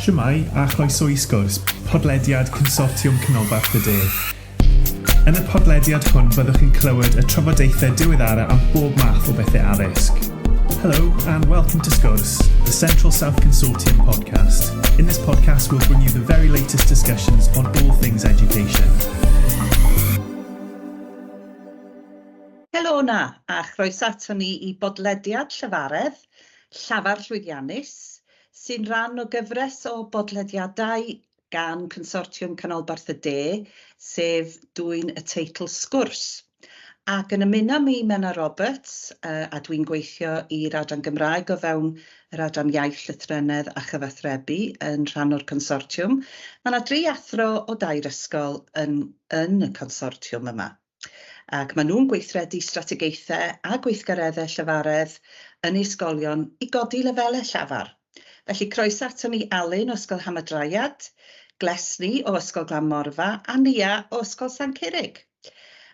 Shwmae, a chroeso i sgwrs, podlediad Consortiwm Canolbarth y De. Yn y podlediad hwn byddwch chi'n clywed y trafodaethau diweddara am bob math o bethau addysg. Hello and welcome to Sgwrs, the Central South Consortium podcast. In this podcast we'll bring you the very latest discussions on all things education. Helo 'na, a chroeso aton ni i bodlediad Llefaredd, Llafar Llwyddiannus, sy'n rhan o gyfres o bodlediadau gan Consortiwm Canolbarth y De, sef dwyn y teitl Sgwrs. Ac yn ymuno mi Menna Roberts, uh, a dwi'n gweithio i'r Adran Gymraeg o fewn yr Adran Iaith, Llythrennedd a Chyfathrebu yn rhan o'r consortiwm. Mae yna dri athro o dair ysgol yn, yn y consortiwm yma. Ac maen nhw'n gweithredu strategaethau a gweithgareddau llefaredd yn eu ysgolion i godi lefelau llafar. Felly croeso aton ni Alun o Ysgol Hamadryad, Glesni o Ysgol Glan Morfa a Nia o Ysgol San Curig.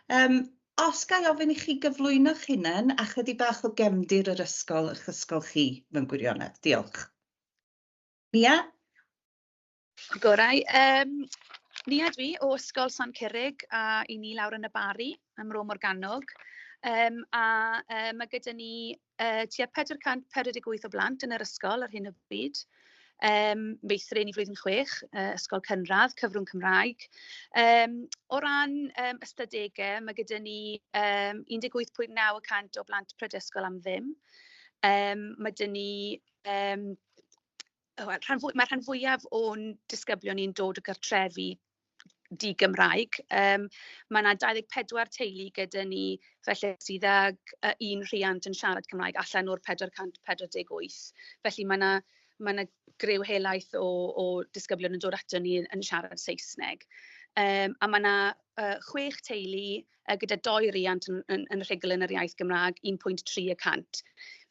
Um, os ga i ofyn i chi gyflwyno'ch hunain a chydig bach o gefndir yr ysgol, eich ysgol chi mewn gwirionedd. Diolch. Nia? Gorau. Um, Nia dwi o Ysgol San Curig a i ni lawr yn y Bari ym Mro Morgannwg. Um, a um, mae gyda ni uh, tua 448 o blant yn yr ysgol ar hyn o bryd. Um, meithrin i flwyddyn chwech, uh, ysgol cynradd, cyfrwng Cymraeg. Um, o ran um, ystadegau, mae gyda ni um, 18.9% o blant prydysgol am ddim. Um, mae gyda ni um, wel, rhan fwy, mae rhan fwyaf o'n disgyblion ni'n dod o gartrefi di-Gymraeg. Um, mae yna 24 teulu gyda ni felly sydd ag uh, un rhiant yn siarad Cymraeg allan o'r 448. Felly mae yna mae yna griw helaeth o, o disgyblion yn dod ato ni yn, yn siarad Saesneg. Um, a mae yna uh, chwech teulu uh, gyda doi riant yn, yn, yn rhugl yn yr iaith Gymraeg, 1.3 y cant.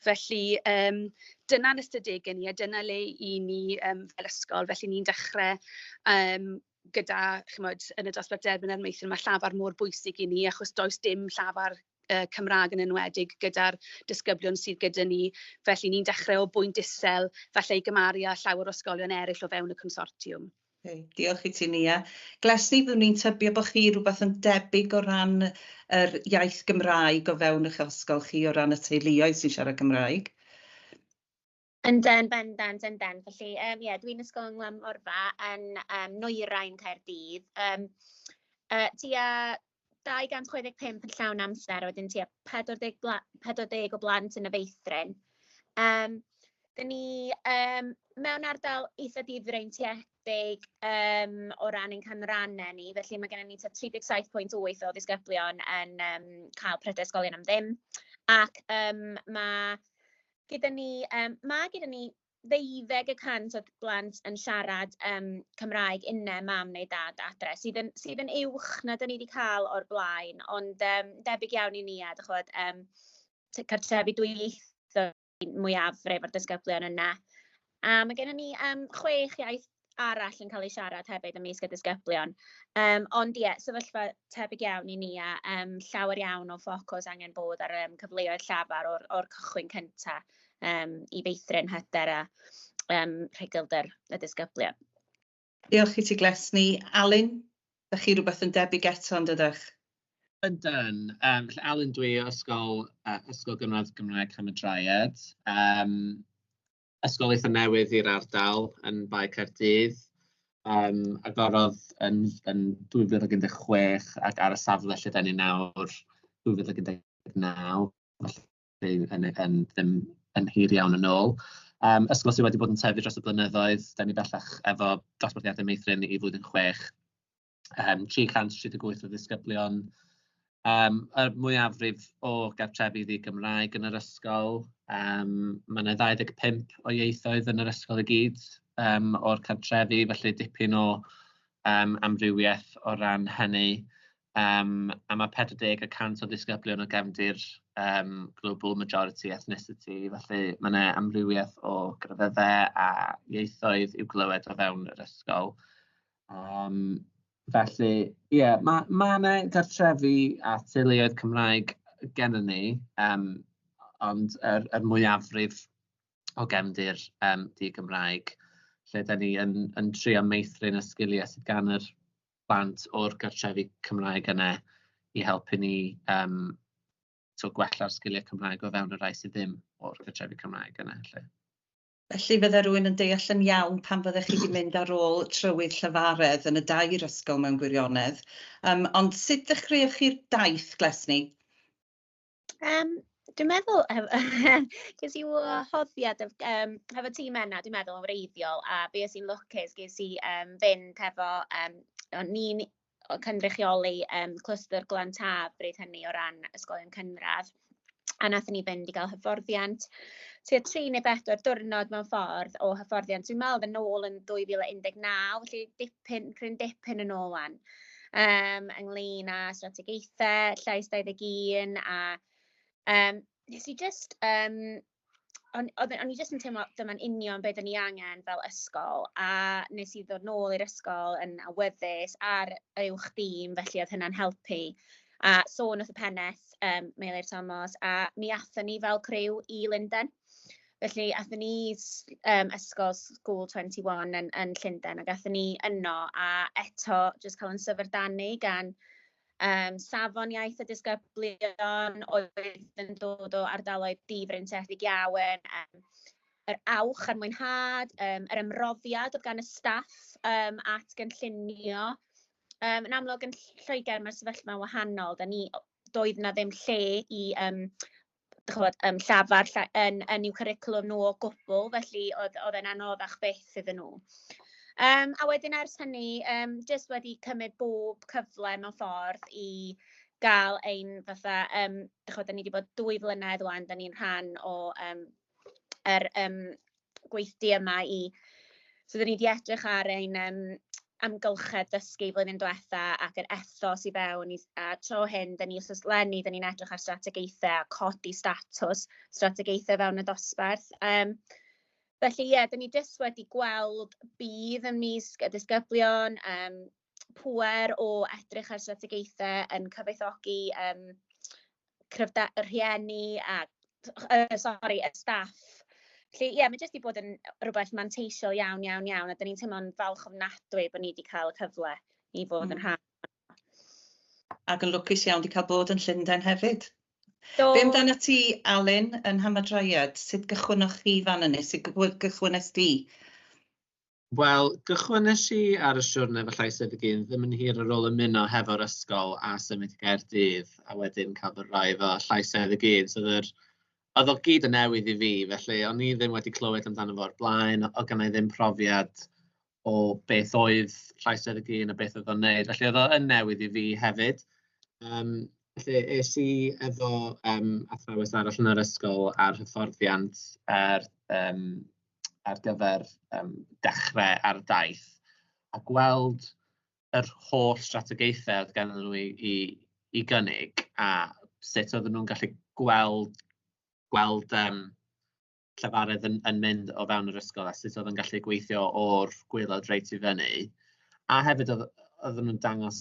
Felly, um, dyna'n ystadegau ni a dyna le i ni um, fel ysgol. Felly ni'n dechrau um, gyda, chymod, yn y dosbarth derbyn a'r meithrin, mae llafar mor bwysig i ni, achos does dim llafar uh, Cymraeg yn enwedig gyda'r disgyblion sydd gyda ni. Felly ni'n dechrau o bwynt isel, falle i gymaru â llawer o ysgolion eraill o fewn y consortiwm. Okay, diolch i ti, Nia. Glesni, fyddwn ni'n tybio bod chi rhywbeth yn debyg o ran yr iaith Gymraeg o fewn eich ysgol chi o ran y teuluoedd sy'n siarad Cymraeg? Ynden, bendant, ynden. Felly, um, yeah, dwi'n ysgol yng Nglan yn um, Nwyrain Caerdydd. Um, uh, tua 265 yn llawn amser, a wedyn tua 40, bla 40 o blant yn y feithrin. Um, dyn ni um, mewn ardal eitha difreintiedig um, o ran ein canrannau ni, felly mae gennym ni tua 37.8 o ddisgyblion yn um, cael prydau ysgolion am ddim. Ac um, mae gyda ni, um, mae gyda ni ddeuddeg y cant o blant yn siarad um, Cymraeg unne mam neu dad adre, sydd yn, sydd yn uwch na dyn ni wedi cael o'r blaen, ond um, debyg iawn i ni, a dych ch'bod, um, cartrefi dwyieithog mwyafrif o'r disgyblion yna. A mae gennym ni um, chwech iaith arall yn cael ei siarad hefyd ymysg y disgyblion. Um, ond ie, yeah, sefyllfa tebyg iawn i ni a um, llawer iawn o ffocws angen bod ar um, cyfleoedd llafar o'r, or cychwyn cyntaf um, i feithrin hyder a um, rhuglder y disgyblion. Diolch i ti Glesni. Alun, ydych chi rhywbeth yn debyg eto yn dydych? Ydyn. Um, felly Alun dwi o Ysgol, uh, Ysgol Gynradd Gymraeg Llanmadryad. Um, ysgol eitha newydd i'r ardal yn Bae Caerdydd. Um, agorodd yn, yn 2016 ac ar y safle lle da ni nawr 2019, felly yn, yn, ddim yn hir iawn yn ôl. Um, ysgol sydd wedi bod yn tyfu dros y blynyddoedd, da ni bellach efo dosbarthiadau meithrin i flwyddyn chwech um, 338 o ddisgyblion. Um, y mwyafrif o gartrefi ddi-Gymraeg yn yr ysgol. Um, mae yna 25 o ieithoedd yn yr ysgol i gyd um, o'r cartrefi, felly dipyn o um, amrywiaeth o ran hynny. Um, a mae 40 y cant o ddisgyblion o gefndir um, global majority ethnicity, felly mae yna amrywiaeth o grefyddau a ieithoedd i'w glywed o fewn yr ysgol. Um, felly, ie, yeah, mae ma yna gartrefi a teuluoedd Cymraeg gennym ni, um, ond yr, yr mwyafrif o gefndir um, di-Gymraeg. lle da ni yn, yn trio meithrin y sgiliau sydd gan yr plant o'r gartrefi Cymraeg yna i helpu ni so gwella'r sgiliau Cymraeg o fewn y rhai sydd ddim o'r cartrefi Cymraeg yna. Lle. Felly fydde rhywun yn deall yn iawn pan fyddech chi wedi mynd ar ôl trywydd llefaredd yn y dair ysgol mewn gwirionedd. Ond sut ddechreuoch chi'r daith, Glesni? Dwi'n meddwl, ges i wahoddiad hefo tîm Enna, dwi'n meddwl, yn wreiddiol, a bues i'n lwcus, ges i fynd hefo, o'n i'n cynrychioli clwstwr Glan Taf bryd hynny o ran ysgolion cynradd, a nathon ni fynd i gael hyfforddiant tua 3 neu 4 diwrnod mewn ffordd o hyfforddiant. Dwi'n meddwl yn ôl yn 2019, felly dipyn, cryn dipyn yn ôl wan, ynglyn â strategaethau, Llais 21, a nes i just, o'n, o'n i jyst yn teimlo dyma'n union beth o'n i angen fel ysgol, a nes i ddod nôl i'r ysgol yn awyddus ar yr uwch dîm, felly oedd hynna'n helpu. A sôn wrth y pennaeth, Meilir Thomas, a mi athon ni fel criw i Lundain. Felly athon ni ysgol School 21 yn Llundain, ac athon ni yno, a eto jyst cael yn syfrdanu gan safon iaith y disgyblion oedd yn dod o ardaloedd difreintiedig iawn, yr awch a'r mwynhad, yr ymroddiad oedd gan y staff at gynllunio. Yn amlwg yn Lloegr mae'r sefyllfa'n wahanol, da ni, doedd na ddim lle i ch'mod, llafar yn i'w cwricwlwm nhw o gwbl, felly oedd e'n anoddach byth iddyn nhw. A wedyn ers hynny, jyst wedi cymryd bob cyfle mewn ffordd i gael ein fatha, dych ch'mod, da ni wedi bod 2 flynedd wan, da ni'n rhan o yr gweithdy yma i, so da ni wedi edrych ar ein amgylchedd dysgu flwyddyn diwetha ac yr ethos i fewn i, a tro hyn, da ni wrth leni, da ni'n edrych ar strategaethau a codi statws strategaethau fewn y dosbarth. Felly ie, da ni jyst wedi gweld budd ymysg y disgyblion, pŵer o edrych ar strategaethau yn cyfoethogi cryfder y rhieni a, sori, y staff. Felly ie, mae jyst wedi bod yn rhywbeth manteisiol iawn, iawn, iawn, a da ni'n teimlo'n falch ofnadwy bod ni wedi cael y cyfle i fod yn rhan. Ac yn lwcus iawn wedi cael bod yn Llundain hefyd. Do. Be amdano ti, Alun, yn Hamadryad? Sut gychwynnoch chi fan yna? Sut gychwynnes di? Wel, gychwynnes i ar y siwrne efo Llais 21 ddim yn hir ar ôl ymuno hefo'r ysgol a symud i Gaerdydd, a wedyn cael fy rhoi efo Llais 21. So oedd o gyd yn newydd i fi, felly o'n i ddim wedi clywed amdano fo o'r blaen, oedd gynna i ddim profiad o beth oedd Llais 21 a beth oedd o'n wneud, felly oedd o yn newydd i fi hefyd. Felly es i efo athrawes arall yn yr ysgol ar hyfforddiant ar gyfer dechrau ar daith, a gweld yr holl strategaethau oedd ganddyn nhw i gynnig, a sut oedden nhw'n gallu gweld llefarydd yn mynd o fewn yr ysgol, a sut oedd yn gallu gweithio o'r gwaelod reit i fyny. A hefyd oedden nhw'n dangos,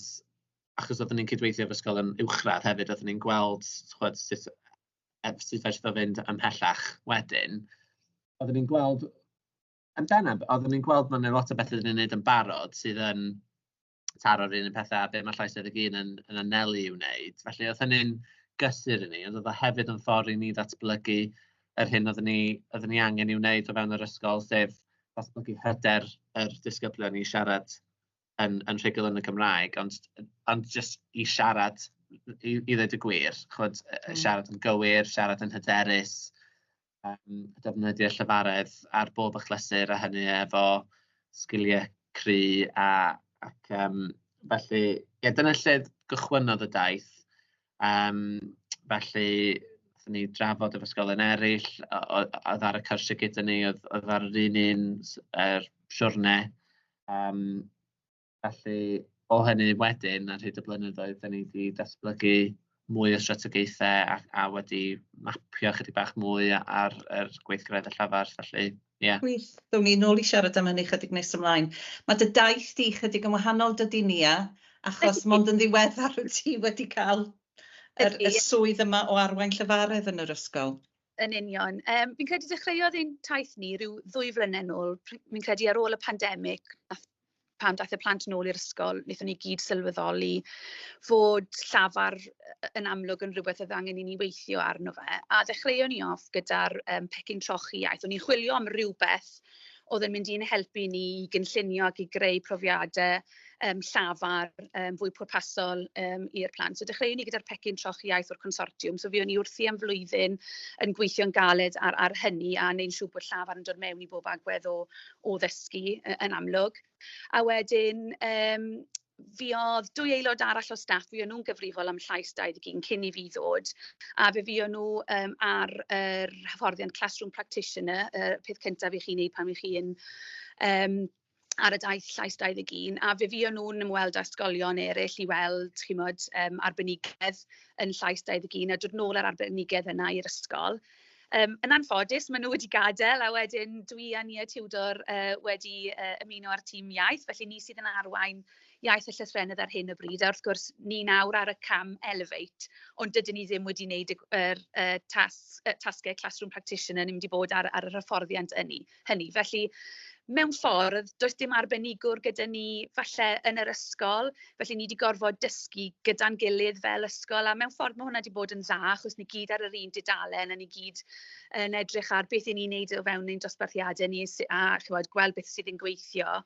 achos oedden ni'n cydweithio efo ysgol yn uwchradd hefyd, oedden ni'n gweld, ch'mod, sut fedrith o fynd ymhellach wedyn. Oedden ni'n gweld, yn bennaf, oedden ni'n gweld ma' 'na lot o bethau ni'n neud yn barod sydd yn taro'r un pethau a be mae Llais 21 yn anelu i'w wneud. Felly oedd hynny'n gysur i ni, ond oedd o hefyd yn ffordd i ni ddatblygu yr hyn oedden ni angen i'w wneud o fewn yr ysgol, sef datblygu hyder yr disgyblion i siarad yn rhugl yn y Gymraeg, ond jyst i siarad, i ddweud y gwir, ch'mod, siarad yn gywir, siarad yn hyderus, defnyddio llefaredd ar bob achlysur, a hynny efo sgiliau cry, ac felly, ie, dyna lle gychwynnodd y daith. Felly, wnaethon ni drafod efo ysgolion eraill, oedd ar y cyrsiau gyda ni, oedd ar yr un yr siwrne. Felly, o hynny wedyn, ar hyd y blynyddoedd, da ni wedi datblygu mwy o strategaethau a wedi mapio chydig bach mwy ar yr gweithgareddau llafar, felly, ie. Gwych. Ddown ni nôl i siarad am hynny chydig nes ymlaen. Mae dy daith di chydig yn wahanol dydy, Nia, achos mond yn ddiweddar wyt ti wedi cael y swydd yma o arwain llefaredd yn yr ysgol. Yn union. Fi'n credu dechreuodd ein taith ni rhyw 2 flynedd nôl, fi'n credu ar ôl y pandemig, nath, pan daeth y plant nôl i'r ysgol, wnaethon ni gyd sylweddoli fod llafar yn amlwg yn rhywbeth oedd angen i ni weithio arno fe. A ddechreuon ni off gyda'r pecyn trochi iaith. O'n i'n chwilio am rhywbeth oedd yn mynd i'n helpu ni i gynllunio ac i greu profiadau llafar fwy pwrpasol i'r plant. So dechreuon ni gyda'r pecyn trochi iaith o'r consortiwm. So fuon ni wrthi am flwyddyn yn gweithio'n galed ar hynny a neu'n siŵr bod llafar yn dod mewn i bob agwedd o ddysgu yn amlwg. A wedyn fuodd dwy aelod arall o staff, fuon nhw'n gyfrifol am Llais 21 cyn i fi ddod, a fe fuon nhw ar yr hyfforddiant Classroom Practitioner, y peth cyntaf i chi wneud pan ych chi'n ar y daith Llais 21, a fe fuon nhw'n ymweld â ysgolion eraill i weld, chimod, arbenigedd yn Llais 21 a dod nôl ar arbenigedd yna i'r ysgol. Yn anffodus, maen nhw wedi gadael, a wedyn dwi a Nia Tudor wedi ymuno â'r tîm iaith, felly ni sydd yn arwain iaith y llythrennedd ar hyn o bryd. A wrth gwrs, ni nawr ar y cam Elevate, ond dydyn ni ddim wedi wneud y tasgau Classroom Practitioner, ni'n mynd i bod ar yr hyfforddiant hynny. Felly, mewn ffordd, does dim arbenigwr gyda ni falle yn yr ysgol, felly ni wedi gorfod dysgu gyda'n gilydd fel ysgol, a mewn ffordd mae hwnna wedi bod yn dda, achos ni gyd ar yr un dudalen, a ni gyd yn edrych ar beth i ni'n neud o fewn ein dosbarthiadau ni, a chymod, gweld beth sydd yn gweithio.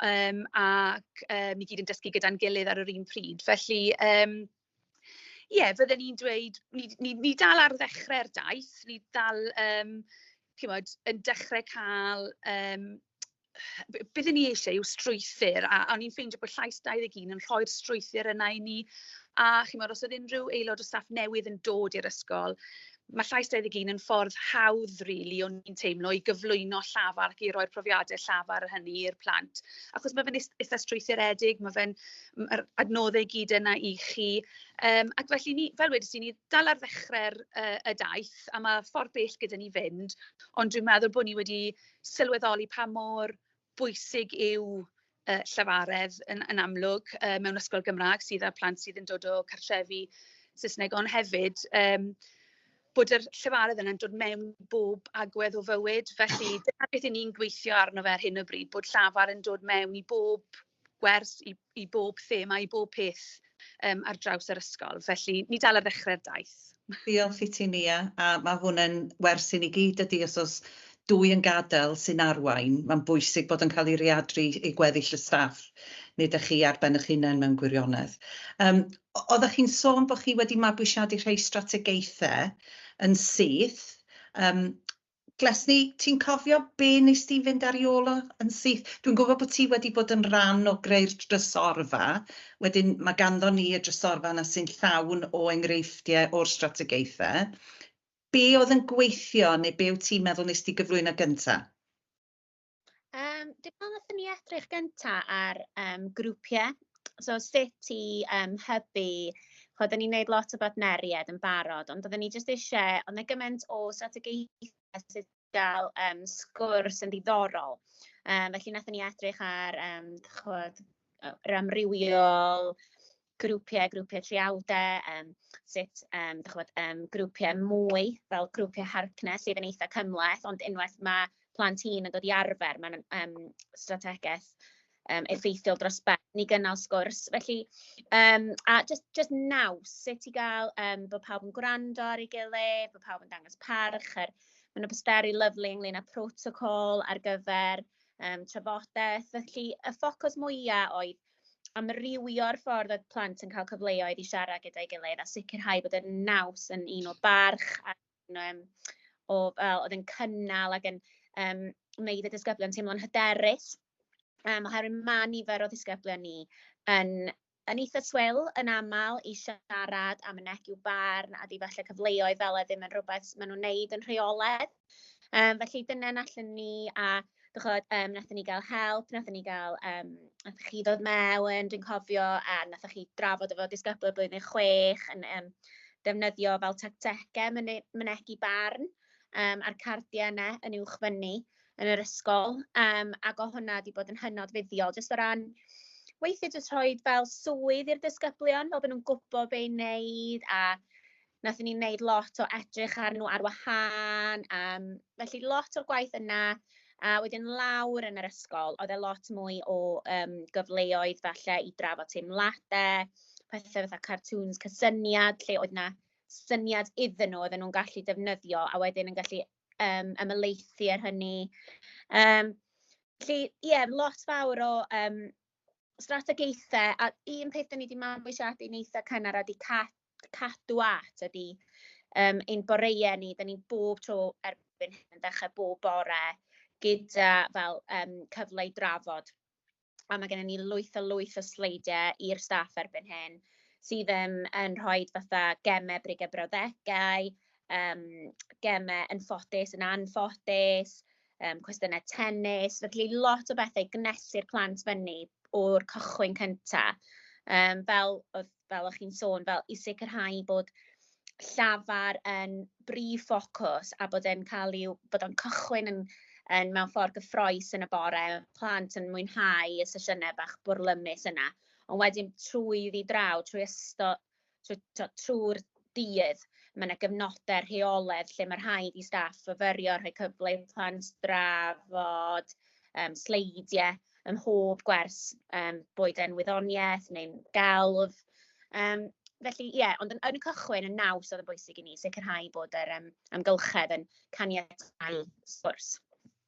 Ac ni gyd yn dysgu gyda'n gilydd ar yr un pryd. Felly, ie, yeah, fydden ni'n dweud, ni dal ar ddechrau'r daith, ni dal chymod, yn dechrau cael beth ni eisiau yw strwythur, a o'n i'n ffeindio bod Llais 21 yn rhoi'r strwythur yna i ni. A chimod, os oedd unrhyw aelod o staff newydd yn dod i'r ysgol, mae Llais 21 yn ffordd hawdd, really, o'n i'n teimlo, i gyflwyno llafar ac i roi'r profiadau llafar hynny i'r plant. Achos mae fe'n eitha strwythuredig, mae fe'n mae'r adnoddau i gyd yna i chi. Ac felly, ni, fel wedes i, ni dal ar ddechrau'r y daith, a mae ffordd bell gyda ni fynd, ond dwi'n meddwl bod ni wedi sylweddoli pa mor bwysig yw llafaredd yn amlwg mewn ysgol Gymraeg sydd â plant sydd yn dod o cartrefi Saesneg, ond hefyd bod yr llefaredd yna'n dod mewn bob agwedd o fywyd. Felly dyna beth 'y ni'n gweithio arno fe ar hyn o bryd, bod llafar yn dod mewn i bob gwers, i bob thema, i bob peth ar draws yr ysgol. Felly ni dal ar ddechrau'r daith. Diolch i ti, Nia, a mae hwn yn wers i ni gyd ydy, os oes dwy yn gadael sy'n arwain, mae'n bwysig bod yn cael ei rhaeadru i gweddill y staff, nid ych chi ar ben eich hunain mewn gwirionedd. Oeddech chi'n sôn bod chi wedi mabwysiadu rhai strategaethau yn syth. Glesni, ti'n cofio be nes ti fynd ar ei ôl o yn syth? Dwi'n gwybod bod ti wedi bod yn rhan o greu'r drysorfa, wedyn mae ganddo ni y drysorfa yna sy'n llawn o enghreifftiau o'r strategaethau. Be oedd yn gweithio neu be wyt ti'n meddwl nes ti gyflwyno gynta? Dwi'n meddwl wnaethon ni edrych gynta ar grwpiau. So sut i hybu, ch'od, o'n ni'n neud lot o bartneriaid yn barod, ond oedden ni jyst eisiau, oedd 'na gymaint o strategaethau sydd gael sgwrs yn ddiddorol. Felly wnaethon ni edrych ar ch'od, yr amrywiol grwpiau, grwpiau triawdau, sut ch'mod, grwpiau mwy fel grwpiau Harkness sydd yn eitha cymhleth, ond unwaith mae plant hŷn yn dod i arfer, mae'n strategaeth effeithiol dros ben i gynnal sgwrs. Felly, a just naws, sut i gael bod pawb yn gwrando ar ei gilydd, bod pawb yn dangos parch, mae yna posteri lyfli ynglyn â protocol ar gyfer trafodaeth. Felly, y ffocws mwyaf oedd amrywio'r ffordd oedd plant yn cael cyfleoedd i siarad gyda'i gilydd a sicrhau bod y naws yn un o barch a o fel oedd yn cynnal ac yn wneud y disgyblion teimlo'n hyderus. Oherwydd mae nifer o ddisgyblion ni yn eitha swil yn aml i siarad a mynegi'w barn, a di falle cyfleoedd fel e ddim yn rhywbeth maen nhw'n neud yn rheolaidd. Felly dyna allan ni a dychod, nathon ni gael help, nathon ni gael, nathoch chi ddod mewn, dwi'n cofio, a nathoch chi drafod efo disgybl blwyddyn 6 yn defnyddio fel tactegau mynegi barn a'r cardiau yna yn uwch fyny yn yr ysgol. Ac o hwnna wedi bod yn hynod fuddiol, jyst o ran weithiau jyst rhoi fel swydd i'r disgyblion, fel bod nhw'n gwybod be i wneud, a Nathon ni wneud lot o edrych ar nhw ar wahân. Felly lot o'r gwaith yna. A wedyn lawr yn yr ysgol, oedd e lot mwy o gyfleoedd falle i drafod teimladau, pethau fatha cartoons cysyniad, lle oedd 'na syniad iddyn nhw, oedden nhw'n gallu defnyddio a wedyn yn gallu ymhelaethu ar hynny. Felly ie, lot fawr o strategaethau, a un peth dan ni 'di mabwysiadu'n eitha cynnar a 'di cadw at ydy ein boreau ni. Dan ni bob tro erbyn hyn yn dechrau bob bore gyda fel cyfle i drafod. A mae gennym ni lwyth a lwyth o sleidiau i'r staff erbyn hyn sydd yn rhoi fatha gemau brigau brawddegau, gemau yn ffodus, yn anffodus, cwestiynau tennis. Felly lot o bethau i gnesu'r plant fyny o'r cychwyn cynta. Fel o'ch chi'n sôn, fel i sicrhau bod llafar yn brif ffocws a bod e'n cael i'w, bod o'n cychwyn yn mewn ffordd gyffrous yn y bore, plant yn mwynhau y sesiynau bach bwrlymus yna. Ond wedyn trwy ddi draw, trwy ystod, trwy, trwy'r dydd, mae yna gyfnodau rheolaidd lle mae rhaid i staff fyfyrio, rhoi cyfle i'r plant drafod, sleidiau ym mhob gwers, boed e'n wyddoniaeth neu'n gelf. Felly, ie, ond yn y cychwyn, y naws oedd yn bwysig i ni, sicrhau bod yr amgylchedd yn caniatáu sgwrs.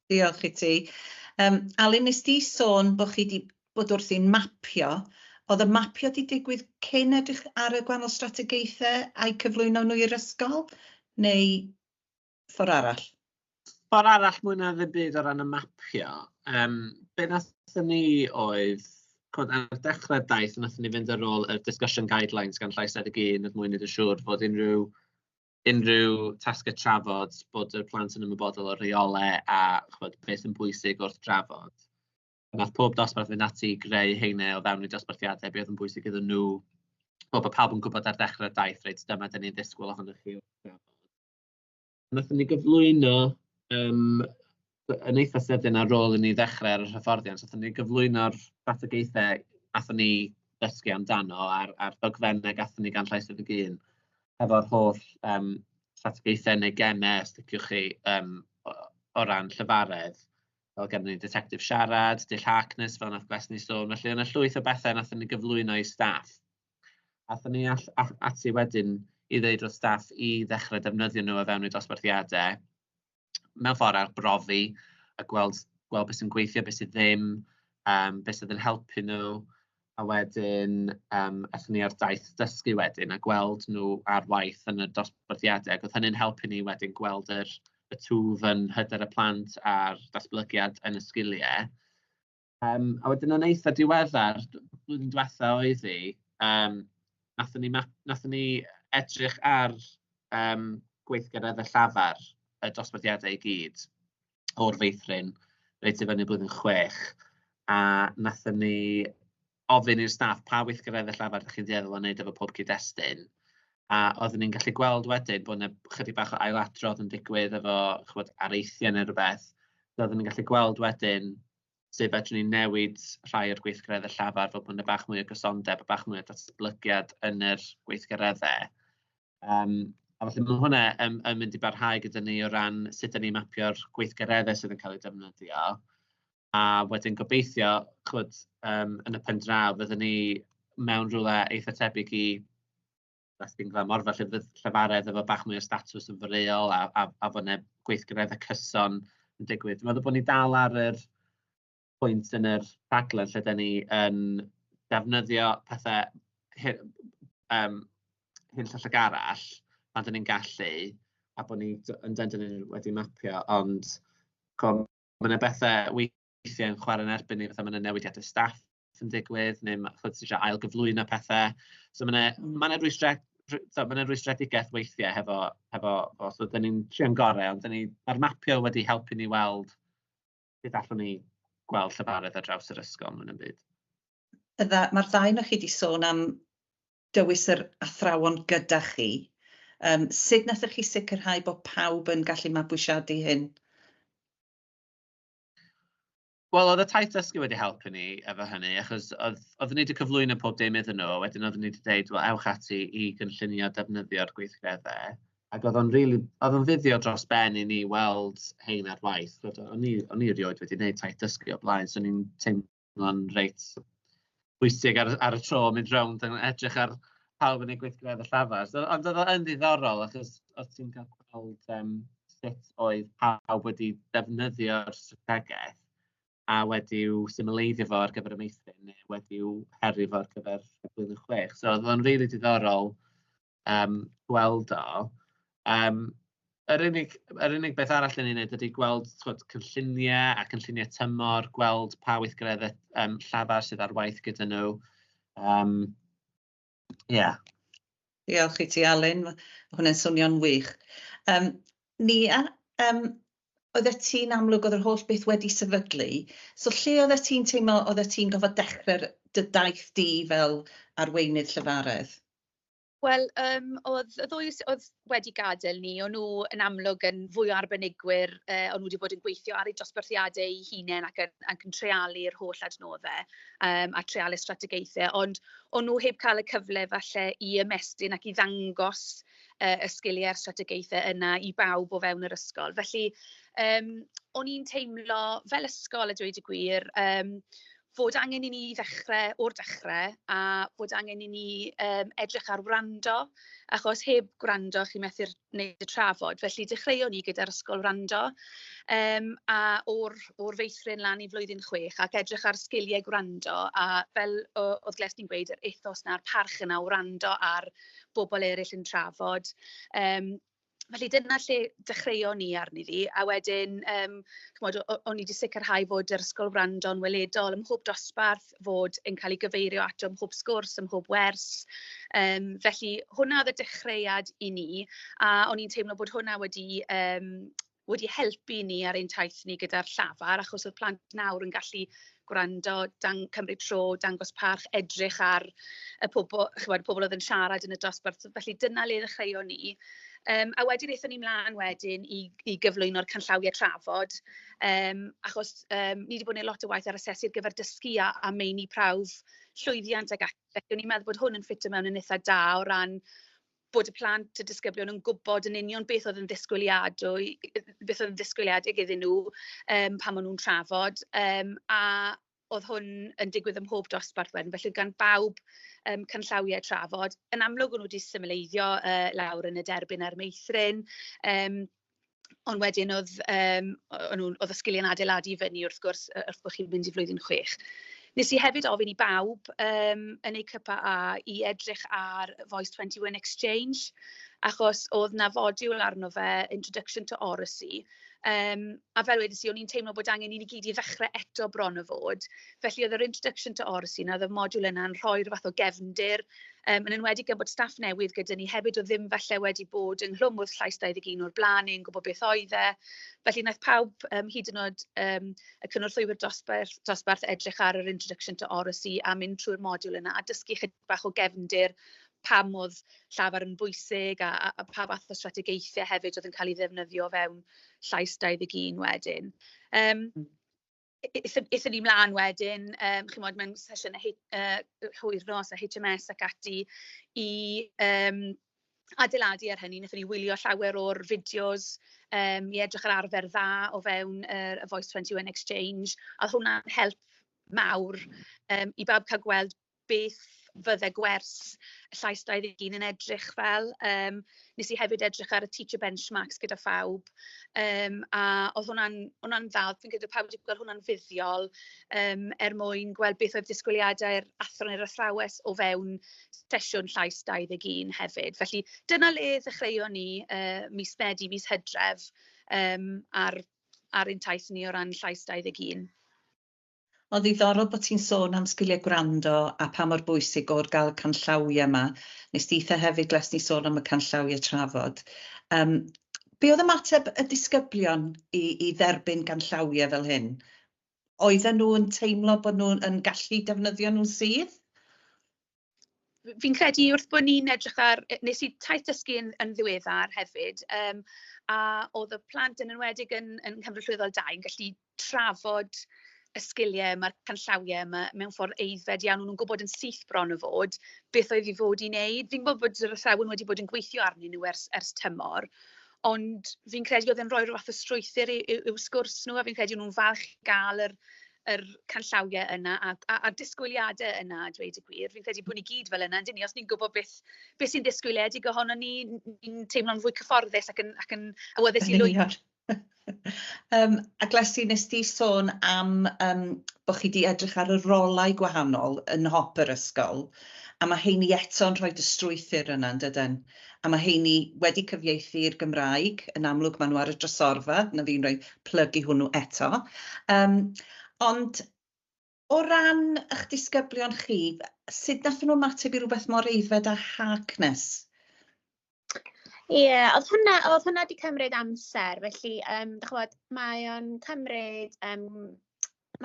Diolch i ti. Alun, nes di sôn bod chi wedi bod wrthi'n mapio. Oedd y mapio wedi digwydd cyn edrych ar y gwahanol strategaethau a'i cyflwyno nhw i'r ysgol, neu ffordd arall? Ffordd arall mwy na ddim byd o ran y mapio. Be wnaethon ni oedd, ch'mod, ar dechrau'r daith, wnaethon ni fynd ar ôl y discussion guidelines gan Llais 21 er mwyn wneud yn siŵr fod unrhyw tasgau trafod, bod y plant yn ymwybodol o'r rheolau a ch'mod, beth sy'n bwysig wrth drafod. Nath pob dosbarth fynd ati i greu heine o fewn eu dosbarthiadau, beth oedd yn bwysig iddyn nhw. Wel, bod pawb yn gwybod ar dechrau'r daith, reit, dyma dyn ni'n ddisgwyl ohonoch chi wrth drafod. Wnaethon ni gyflwyno yn eitha sydyn ar ôl i ni ddechrau ar yr hyfforddiant, wnaethon ni gyflwyno'r strategaethau aethon ni ddysgu amdano a'r dogfennau gathon ni gan Llais 21, efo'r holl strategaethau neu gemau, os liciwch chi, o ran llefaredd. Fel gennym ni detective siarad, dull Harkness, fel nath Glesni sôn. Felly yna llwyth o bethau nathon ni gyflwyno i staff. Athon ni ati wedyn i ddeud wrth staff i ddechrau defnyddio nhw o fewn eu dosbarthiadau, mewn ffordd arbrofi a gweld beth sy'n gweithio, beth sydd ddim, beth sydd yn helpu nhw. A wedyn aethon ni ar daith dysgu wedyn a gweld nhw ar waith yn y dosbarthiadau. Ac oedd hynny'n helpu ni wedyn gweld y twf yn hyder y plant a'r datblygiad yn y sgiliau. A wedyn yn eitha diweddar, blwyddyn diwetha oedd hi, nathon ni edrych ar gweithgareddau llafar y dosbarthiadau i gyd o'r feithrin, reit i fyny blwyddyn 6, a nathon ni ofyn i'r staff pa weithgareddau llafar ydych chi'n dueddol o wneud efo pob cyd-destun. A oeddwn ni'n gallu gweld wedyn bod yna chydig bach o ailadrodd yn digwydd efo, ch'mod, areithiau neu rhywbeth. So oeddwn ni'n gallu gweld wedyn sut fedrwn ni newid rhai o'r gweithgareddau llafar fel bod yna bach mwy o gysondeb a bach mwy o datblygiad yn yr gweithgareddau. A felly mae hwnna yn mynd i barhau gyda ni o ran sut 'dan ni'n mapio'r gweithgareddau sydd yn cael eu defnyddio. A wedyn gobeithio, ch'mod, yn y pen draw, fyddwn ni mewn rhywle eitha tebyg i Weston Glan Morfa, lle fydd llefaredd efo bach mwy o statws yn foreol a fod 'na gweithgareddau cyson yn digwydd. Dwi'n meddwl bod ni dal ar yr pwynt yn yr rhaglen lle 'dan ni yn defnyddio pethau hyn llall ag arall pan 'dan ni'n gallu, a bod ni yn dendyn wedi mapio, ond ma' 'na bethau weithiau yn chwarae yn erbyn ni, fatha ma' 'na newidiadau staff yn digwydd, neu ch'mod, ti isio ailgyflwyno pethau. So ma' 'na rwystredigaeth weithiau hefo fo. So 'dan ni'n trio'n gorau, ond ma'r mapio wedi helpu ni weld sut allwn ni gweld llefaredd ar draws yr ysgol mwy na'm byd. Mae'r ddau ohonoch chi wedi sôn am dewis yr athrawon gyda chi. Sut nathoch chi sicrhau bod pawb yn gallu mabwysiadu hyn? Wel, oedd y taith dysgu wedi helpu ni efo hynny, achos oedden ni wedi cyflwyno pob dim iddyn nhw, wedyn oedden ni wedi dweud, "Wel, ewch ati i gynllunio defnyddio'r gweithgareddau." Ac oedd o'n really, oedd o'n fuddiol dros ben i ni weld hein ar waith. O'n i erioed wedi gwneud taith dysgu o blaen, so o'n i'n teimlo'n reit bwysig ar y tro mynd rownd yn edrych ar pawb yn ei gweithgareddau llafar. So, ond oedd o'n ddiddorol, achos oedd ti'n cael gweld sut oedd pawb wedi defnyddio'r strategaeth a wedi'w symleiddio fo ar gyfer y meithrin neu wedi'w herio fo ar gyfer y blwyddyn 6. So oedd o'n rili diddorol gweld o. Yr unig beth arall yn ei wneud ydy gweld, ch'bod, cynlluniau a cynlluniau tymor, gweld pa weithgareddau llafar sydd ar waith gyda nhw. Yeah. Diolch i ti, Alun, ma' hwnna'n swnio'n wych. Nia, oeddet ti'n amlwg, oedd yr holl beth wedi sefydlu, so lle oeddet ti'n teimlo oeddet ti'n gorfod dechrau'r dy daith di fel arweinydd llefaredd? Wel, oedd y ddwy oedd wedi gadael ni, o'n nhw yn amlwg yn fwy o arbenigwyr, o'n nhw wedi bod yn gweithio ar eu dosbarthiadau eu hunain ac yn treialu'r holl adnoddau a treialu strategaethau, ond o'n nhw heb cael y cyfle falle i ymestyn ac i ddangos y sgiliau a'r strategaethau yna i bawb o fewn yr ysgol. Felly, o'n i'n teimlo fel ysgol, a dweud y gwir, fod angen i ni ddechrau o'r dechrau a fod angen i ni edrych ar wrando, achos heb gwrando chi'n methu'r wneud y trafod. Felly dechreuon ni gyda'r ysgol wrando a o'r feithrin lan i flwyddyn 6 ac edrych ar sgiliau gwrando a fel oedd Glesni'n gweud, yr ethos na'r parch yna o wrando ar bobl eraill yn trafod. Felly dyna lle dechreuon ni arni ddi, a wedyn ch'mod, o'n i wedi sicrhau fod yr ysgol wrando'n weledol ym mhob dosbarth, fod yn cael ei gyfeirio ato ym mhob sgwrs, ym mhob wers. Felly hwnna oedd y dechreuad i ni, a o'n i'n teimlo bod hwnna wedi helpu ni ar ein taith ni gyda'r llafar, achos oedd plant nawr yn gallu gwrando, cymryd tro, dangos parch, edrych ar y pobl, ch'mod, pobl oedd yn siarad yn y dosbarth. Felly dyna le ddechreuon ni. A wedyn aethon ni mlaen wedyn i gyflwyno'r canllawiau trafod, achos ni wedi bod yn gwneud lot o waith ar asesu ar gyfer dysgu a meini prawf llwyddiant ac ati. Felly o'n i'n meddwl bod hwn yn ffitio mewn yn eitha da o ran bod y plant, y disgyblion, yn gwybod yn union beth oedd yn ddisgwyliadwy, beth oedd yn ddisgwyliedig iddyn nhw pan maen nhw'n trafod. A oedd hwn yn digwydd ym mhob dosbarth wedyn, felly gan bawb canllawiau trafod. Yn amlwg o'n nhw wedi symleiddio lawr yn y derbyn a'r meithrin, ond wedyn oedd y sgiliau'n adeiladu i fyny wrth gwrs wrth bod chi'n mynd i flwyddyn 6. Nes i hefyd ofyn i bawb yn eu CPA i edrych ar Voice 21 Exchange, achos oedd 'na fodiwl arno fe, Introduction to Oracy. A fel wedes i, o'n i'n teimlo bod angen i ni gyd i ddechrau eto bron o fod. Felly oedd yr Introduction to Oracy, na oedd y modiwl yna'n rhoi rhyw fath o gefndir, yn enwedig gan bod staff newydd gyda ni hefyd oedd ddim falle wedi bod ynghlwm wrth Llais 21 o'r blaen neu'n gwybod beth oedd e. Felly wnaeth pawb, hyd yn oed y cynorthwywyr dosbarth edrych ar yr Introduction to Oracy a mynd trwy'r modiwl yna a dysgu chydig bach o gefndir pam oedd llafar yn bwysig a pa fath o strategaethau hefyd oedd yn cael ei ddefnyddio fewn Llais 21 wedyn. Aethon ni mlaen wedyn, chimod, mewn sesiynau hwyr nos a HMS ac ati i adeiladu ar hynny. Wnaethon ni wylio llawer o'r fideos i edrych ar arfer dda o fewn y Voice 21 Exchange. A oedd hwnna'n help mawr i bawb cael gweld beth fydde gwers Llais 21 yn edrych fel. Nes i hefyd edrych ar y teacher benchmarks gyda phawb. A oedd hwnna'n dda, fi'n credu pawb wedi gweld hwnna'n fuddiol er mwyn gweld beth oedd disgwyliadau'r athro neu'r athrawes o fewn sesiwn Llais 21 hefyd. Felly dyna le ddechreuon ni mis Medi, mis Hydref ar ein taith ni o ran Llais 21. Ond ddiddorol bod ti'n sôn am sgiliau gwrando a pa mor bwysig o'r gael y canllawiau yma. Nes di eitha hefyd, Glesni, sôn am y canllawiau trafod. Be oedd ymateb y disgyblion i dderbyn canllawiau fel hyn? Oedden nhw yn teimlo bod nhw'n yn gallu defnyddio nhw'n sydd? Fi'n credu wrth bod ni'n edrych ar... Nes i taith dysgu yn ddiweddar hefyd, a oedd y plant yn enwedig yn Cymru Llwyddol 2 yn gallu trafod. y sgiliau, mae'r canllawiau yma mewn ffordd aeddfed iawn. O'n nhw'n gwybod yn syth bron o fod beth oedd i fod i wneud. Fi'n gwybod bod yr athrawon wedi bod yn gweithio arnyn nhw ers, ers tymor, ond fi'n credu oedd e'n rhoi rhyw fath o strwythur i'w sgwrs nhw, a fi'n credu nhw'n falch gael yr, yr canllawiau yna a, a, a'r disgwyliadau yna, a dweud y gwir. Fi'n credu bod ni gyd fel yna, yndyn ni? Os ni'n gwybod beth, beth sy'n ddisgwyliedig ohono ni, ni'n teimlo'n fwy cyfforddus ac yn, ac yn awyddus i lwyddo. Um, a Glesi, nes di sôn am um, bod chi wedi edrych ar y rolau gwahanol yn nhop yr ysgol, a mae heini eto'n rhoi y strwythur yna, yn dydyn? A mae heini wedi cyfieithu i'r Gymraeg, yn amlwg maen nhw ar y drysorfa, na fi'n rhoi plygu hwnnw eto. Um, ond o ran eich disgyblion chi, sut nath nhw ymateb i rhywbeth mor aeddfed â Harkness? Ie, yeah, oedd hwnna, oedd hwnna wedi cymryd amser, felly, um, dych ch'mod, mae o'n cymryd, um,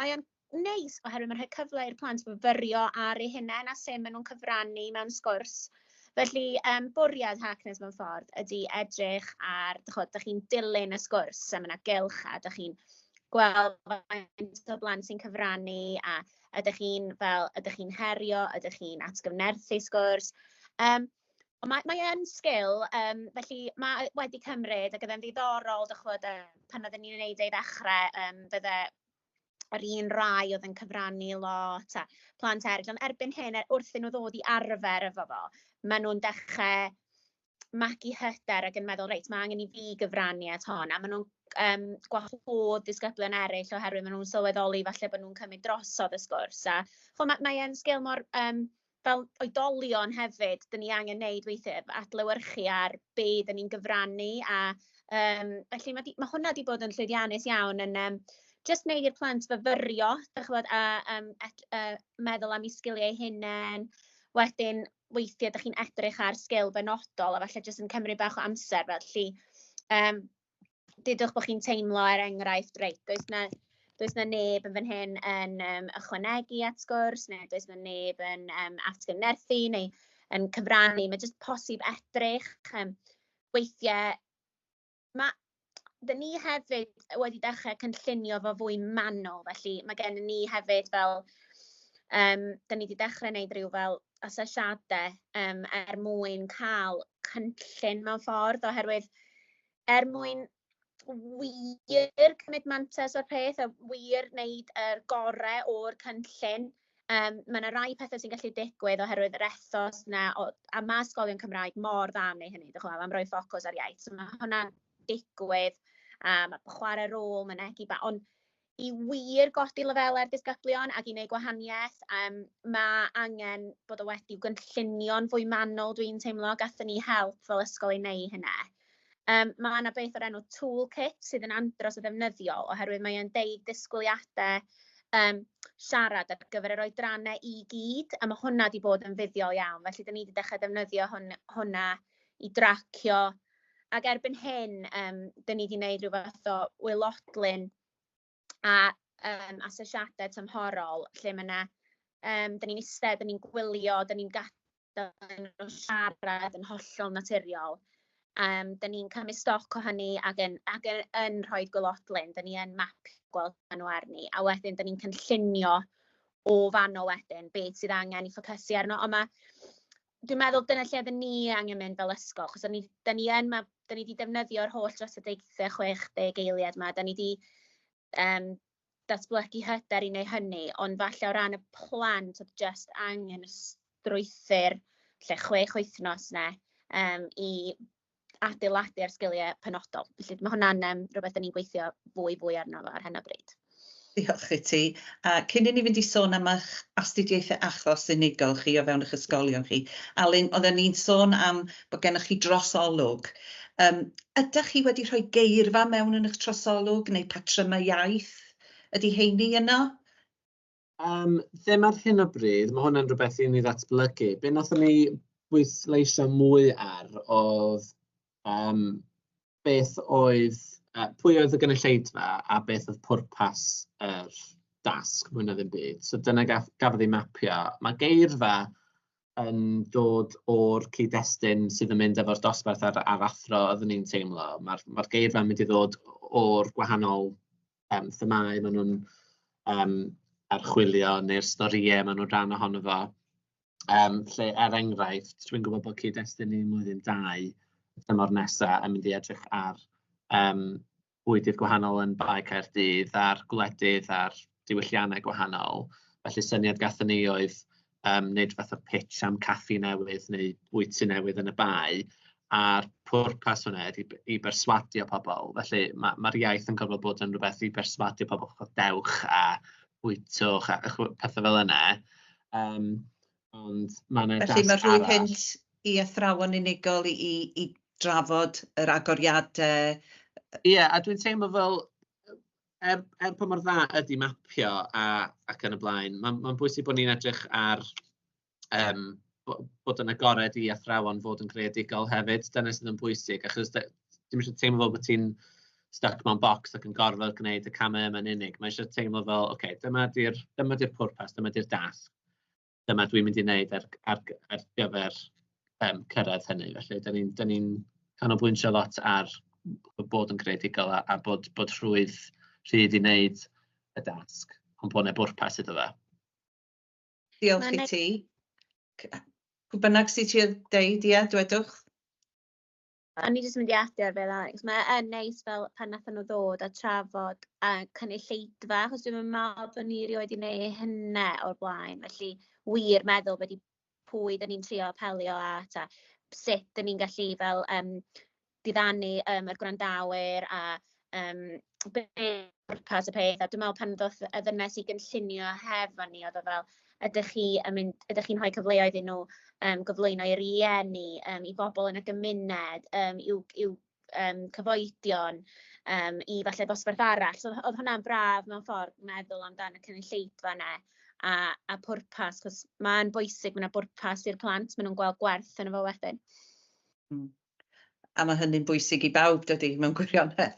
mae o'n neis oherwydd mae'n rhoi cyfle i'r plant fyfyrio ar eu hunain a sut maen nhw'n cyfrannu mewn sgwrs. Felly, um, bwriad Harkness mewn ffordd ydy edrych ar, dych ch'mod, dych chi'n dilyn y sgwrs a mae yna gylch a dych chi'n gweld faint o blant sy'n cyfrannu a ydych chi'n fel, ydych chi'n herio, ydych chi'n atgyfnerthu sgwrs. Um, ond mae, mae yn sgil, um, felly mae wedi cymryd ac oedd e'n ddiddorol, dych ch'mod, pan oedden ni'n gwneud ei ddechrau, um, fydde yr un rai oedd yn cyfrannu lot a plant eraill. Ond erbyn hyn, wrth iddyn nhw ddod i arfer efo fo, maen nhw'n dechrau magu hyder ac yn meddwl, reit, mae angen i fi gyfrannu at hon. A maen nhw'n um, gwahodd disgyblion eraill oherwydd maen nhw'n sylweddoli falle bod nhw'n cymryd drosodd y sgwrs. A ch'mo, mae, mae e'n sgil mor um, fel oedolion hefyd, dyn ni angen neud weithiau, adlewyrchu ar be dyn ni'n gyfrannu. A um, felly mae, di, mae hwnna wedi bod yn llwyddiannus iawn yn um, just wneud i'r plant fyfyrio, dych ch'mod, a um, et, meddwl am eu sgiliau eu hunain. Wedyn, weithiau dych chi'n edrych ar sgil benodol a falle jyst yn cymryd bach o amser. Felly, um, dudwch bod chi'n teimlo er enghraifft, reit, does na, does na neb yn fan hyn yn um, ychwanegu at sgwrs, neu does na neb yn um, atgyfnerthu neu yn cyfrannu. Mae jyst posib edrych. Um, weithiau, mae, dyn ni hefyd wedi dechrau cynllunio fo fwy manwl, felly mae gen ni hefyd fel, um, dyn ni wedi dechrau gwneud rhyw fel asesiadau um, er mwyn cael cynllun mewn ffordd, oherwydd er mwyn wir cymryd mantais o'r peth a wir wneud yr gorau o'r cynllun, um, mae yna rai pethau sy'n gallu digwydd oherwydd yr ethos yna, o, a mae ysgolion Cymraeg mor dda am wneud hynny, dych chi'n am roi ffocws ar iaith. So mae hwnna'n digwydd, a mae chwarae rôl, mynegi, ba, ond i wir godi lefelau'r disgyblion ac i wneud gwahaniaeth, um, mae angen bod o wedi'w gynllunio'n fwy manwl, dwi'n teimlo. Gathon ni help fel ysgol i wneud hynna. Um, mae yna beth o'r enw toolkit sydd yn andros o ddefnyddiol oherwydd mae o'n deud disgwyliadau um, siarad ar gyfer yr oedrannau i gyd, a mae hwnna wedi bod yn fuddiol iawn. Felly, dyn ni wedi dechrau defnyddio hwn, hwnna i dracio. Ac erbyn hyn, um, dyn ni wedi gwneud rhyw fath o waelodlin a um, asesiadau tymhorol lle mae yna, um, dyn ni'n eistedd, dyn ni'n gwylio, dyn ni'n gadael nhw siarad yn hollol naturiol. Um, dyn ni'n cymryd stoc o hynny ac yn, ac yn, yn rhoi gwaelodlin, dyn ni yn map gweld nhw arni, a wedyn dyn ni'n cynllunio o fanno wedyn beth sydd angen i ffocysu arno. Ond mae, dwi'n meddwl dyna lle oedden ni angen mynd fel ysgol, achos ni, dyn ni yn, ma, dyn ni wedi defnyddio'r holl dros y 60 eiliad yma, dyn ni wedi um, datblygu hyder i wneud hynny, ond falle o ran y plant oedd just angen y strwythur lle 6 wythnos yna um, i adeiladu ar sgiliau penodol. Felly mae hwnna'n um, rhywbeth da ni'n gweithio fwy fwy arno fo ar hyn o bryd. Diolch i ti. A cyn i ni fynd i sôn am eich astudiaethau achos unigol chi o fewn eich ysgolion chi, Alun, oedden ni'n sôn am bod gennych chi drosolwg. Um, ydych chi wedi rhoi geirfa mewn yn eich trosolwg neu patrymau iaith? Ydy heini yno? Um, ddim ar hyn o bryd, mae hwnna'n rhywbeth i ni ddatblygu. Be nathon ni bwysleisio mwy ar oedd um, beth oedd, pwy oedd y gynulleidfa a beth oedd pwrpas yr dasg, mwy na ddim byd. So dyna gaff, gafodd ei mapio. Mae geirfa yn dod o'r cyd-destun sydd yn mynd efo'r dosbarth a'r, a'r athro oeddwn ni'n teimlo. Mae'r mae geirfa yn mynd i ddod o'r gwahanol um, themâu maen nhw'n archwilio neu'r storïau maen nhw'n rhan ohono fo. Lle, er enghraifft, dwi'n gwybod bod cyd-destun ni mlwyddyn 2 y tymor nesaf yn mynd i edrych ar bwydydd gwahanol yn Bae Caerdydd, a'r gwledydd a'r diwylliannau gwahanol. Felly syniad gathon ni oedd wneud fath o pitch am caffi newydd neu bwyty newydd yn y Bae, a'r pwrpas hwnna ydy i berswadio pobl. Felly mae'r iaith yn gorfod bod yn rhywbeth i berswadio pobl, ch'bod, dewch a bwytwch a pethau fel yna. Ond ma' 'na Felly mae dasg rhwydd arall. Hynt i athrawon unigol i drafod yr agoriadau. Ie, a dwi'n teimlo fel, er pa mor dda ydy mapio ac yn y blaen, mae'n bwysig bod ni'n edrych ar bod yn agored i athrawon fod yn greadigol hefyd. Dyna sydd yn bwysig, achos dim eisiau teimlo fel bod ti'n stuck mewn bocs ac yn gorfod gwneud y camau yma'n unig. Mae eisiau teimlo fel, ocê, dyma 'di'r pwrpas, dyma 'di'r dasg, dyma dwi'n mynd i wneud ar gyfer cyrraedd hynny. Felly, dan ni canolbwyntio lot ar bod yn greadigol a bod rhwydd rhydd i wneud y dasg, ond bod 'na bwrpas iddo fe. Diolch i ti. Pwy bynnag sydd eisiau deud, ie, dwedwch. O'n i jyst mynd i adio ar beth Alex. Mae yn neis fel pan nathon nhw ddod a trafod a cynulleidfa, achos dwi'n meddwl bod ni erioed 'di wneud hynna o'r blaen. Felly wir meddwl beth i pwy dyn ni'n trio apelio at a sut dyn ni'n gallu fel diddanu yr gwrandawyr a be pwrpas y peth. A dwi'n meddwl pan ddoth y ddynes i gynllunio hefo ni, oedd o fel, ydych chi yn mynd, ydych chi'n rhoi cyfleoedd iddyn nhw gyflwyno i rieni, i bobl yn y gymuned, i'w cyfoedion, i falle dosbarth arall. So oedd hwnna'n braf mewn ffordd meddwl amdan y cynulleidfa yna a pwrpas, chos mae'n bwysig, mae yna bwrpas i'r plant, maen nhw'n gweld gwerth yn fo wedyn. A mae hynny'n bwysig i bawb, dydy, mewn gwirionedd.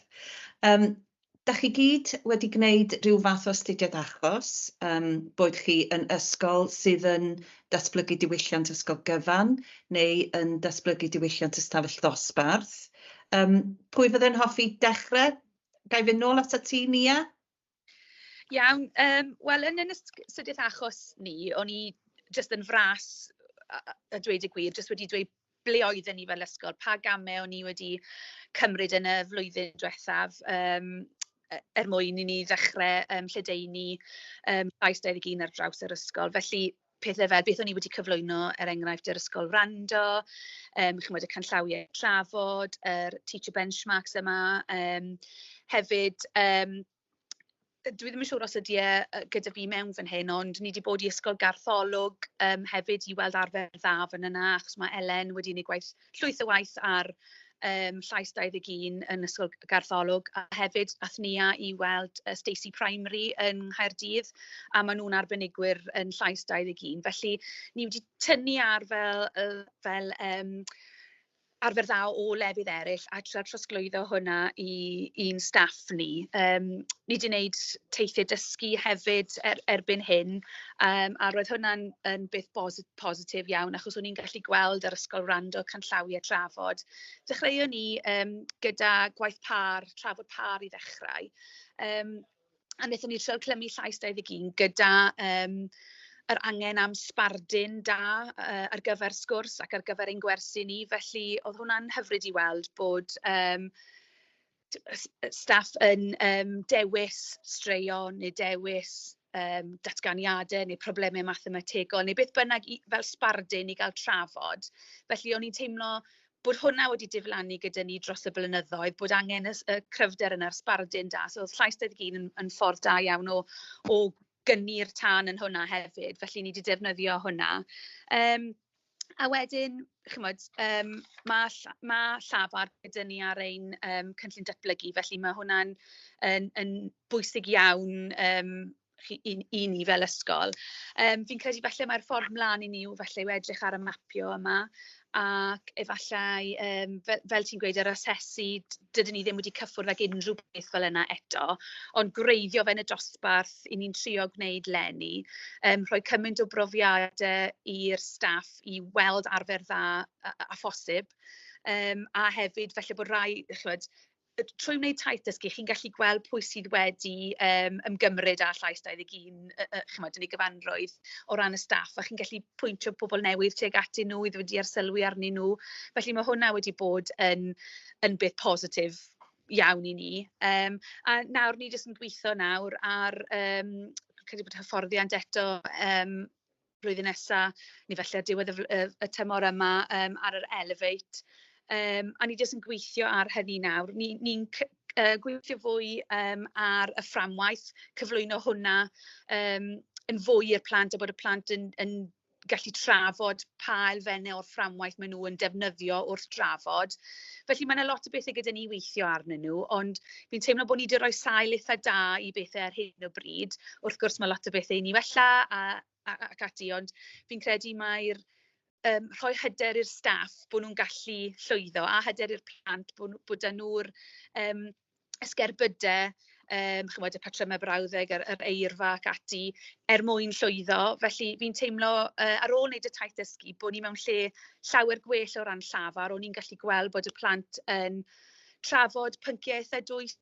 Da chi gyd wedi gwneud rhyw fath o astudiaeth achos, boed chi yn ysgol sydd yn datblygu diwylliant ysgol gyfan neu yn datblygu diwylliant ystafell ddosbarth. Pwy fydde'n hoffi dechrau? Ga i fynd nôl atat ti, Nia? Iawn, wel yn astudiaeth achos ni, o'n i jyst yn fras a dweud y gwir, jyst wedi dweud ble oedden ni fel ysgol, pa gamau o'n i wedi cymryd yn y flwyddyn diwethaf er mwyn i ni ddechrau lledaenu Llais 21 ar draws yr ysgol. Felly pethau fel beth o'n i wedi cyflwyno, er enghraifft, yr ysgol wrando, chimod, y canllawiau trafod, yr teacher benchmarks yma, hefyd dwi ddim yn siŵr os ydy e gyda fi mewn fan hyn, ond ni wedi bod i Ysgol Gartholwg hefyd i weld arfer dda fan yna, achos mae Elen wedi gwneud gwaith, llwyth o waith ar Llais 21 yn Ysgol Gartholwg, a hefyd ath Nia i weld Stacey Primary yn Nghaerdydd, a maen nhw'n arbenigwyr yn Llais 21. Felly ni wedi tynnu ar fel arfer dda o lefydd eraill a trio trosglwyddo hwnna i'n staff ni. Ni wedi gwneud teithiau dysgu hefyd erbyn hyn, a roedd hwnna'n yn beth positif iawn, achos o'n i'n gallu gweld yr ysgol wrando, canllawiau trafod. Dechreuon ni gyda gwaith pâr, trafod pâr i ddechrau. A wnaethon ni trio clymu Llais 21 gyda yr angen am sbardun da ar gyfer sgwrs ac ar gyfer ein gwersi ni. Felly oedd hwnna'n hyfryd i weld bod staff yn dewis straeon neu dewis datganiadau neu problemau mathemategol neu beth bynnag fel sbardun i gael trafod. Felly o'n i'n teimlo bod hwnna wedi diflannu gyda ni dros y blynyddoedd, bod angen y cryfder yna'r sbardun da. So oedd Llais 21 yn ffordd da iawn o gynnu'r tân yn hwnna hefyd, felly ni wedi defnyddio hwnna. A wedyn, chimod, ma' llafar gyda ni ar ein cynllun datblygu, felly mae hwnna'n yn bwysig iawn i ni fel ysgol. Fi'n credu falle mae'r ffordd mlaen i ni yw falle yw edrych ar y mapio yma, ac efallai, fel ti'n gweud, yr asesu, dydyn ni ddim wedi cyffwrdd ag unrhyw beth fel yna eto, ond gwreiddio fe yn y dosbarth, i ni'n trio gwneud leni, rhoi cymaint o brofiadau i'r staff i weld arfer dda a phosib, a hefyd falle bod rai, chimod, Trwy wneud taith dysgu, chi'n gallu gweld pwy sydd wedi ymgymryd â Llais 21, chimod, yn ei gyfanrwydd o ran y staff, a chi'n gallu pwyntio pobl newydd tuag atyn nhw i ddod i arsylwi arnyn nhw. Felly mae hwnna wedi bod yn beth positif iawn i ni. A nawr ni jyst yn gweithio nawr ar, credu bod hyfforddiant eto blwyddyn nesa, neu falle ar diwedd y tymor yma, ar yr Elevate. A ni jyst yn gweithio ar hynny nawr. Ni'n gweithio fwy ar y fframwaith, cyflwyno hwnna yn fwy i'r plant, a bod y plant yn gallu trafod pa elfennau o'r fframwaith maen nhw yn defnyddio wrth drafod. Felly mae yna lot o bethau gyda ni weithio arnyn nhw, ond fi'n teimlo bod ni wedi rhoi sail eitha da i bethau ar hyn o bryd. Wrth gwrs mae lot o bethau i ni wella ac ati, ond fi'n credu mai'r rhoi hyder i'r staff bod nhw'n gallu llwyddo, a hyder i'r plant bod 'da nhw'r ysgerbydau, chymod, y patrymau brawddeg, yr eirfa ac ati, er mwyn llwyddo. Felly fi'n teimlo, ar ôl wneud y taith dysgu, bod ni mewn lle llawer gwell o ran llafar. O'n i'n gallu gweld bod y plant yn trafod pynciau eitha dwys,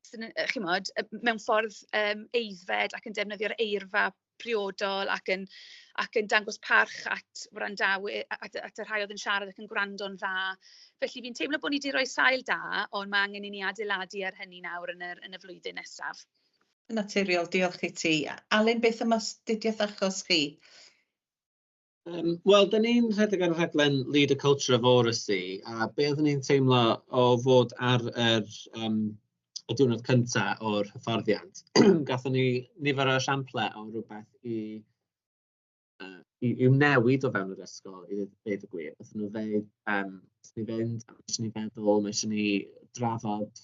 chimod, mewn ffordd aeddfed ac yn defnyddio'r eirfa priodol ac yn dangos parch at wrandawyr, at y rhai oedd yn siarad ac yn gwrando'n dda. Felly fi'n teimlo bod ni wedi rhoi sail da, ond mae angen i ni adeiladu ar hynny nawr yn y flwyddyn nesaf. Naturiol, diolch i ti. Alun, beth am astudiaeth achos chi? Wel, da ni'n rhedeg ar y rhaglen Lead a Culture of Oracy, a be oeddwn ni'n teimlo o fod ar y diwrnod cyntaf o'r hyfforddiant, gathon ni nifer o esiamplau o rhywbeth i i'w newid o fewn yr ysgol, i ddweud y gwir. Nathon nhw ddeud, ni fynd, mae eisiau ni feddwl, mae eisiau ni drafod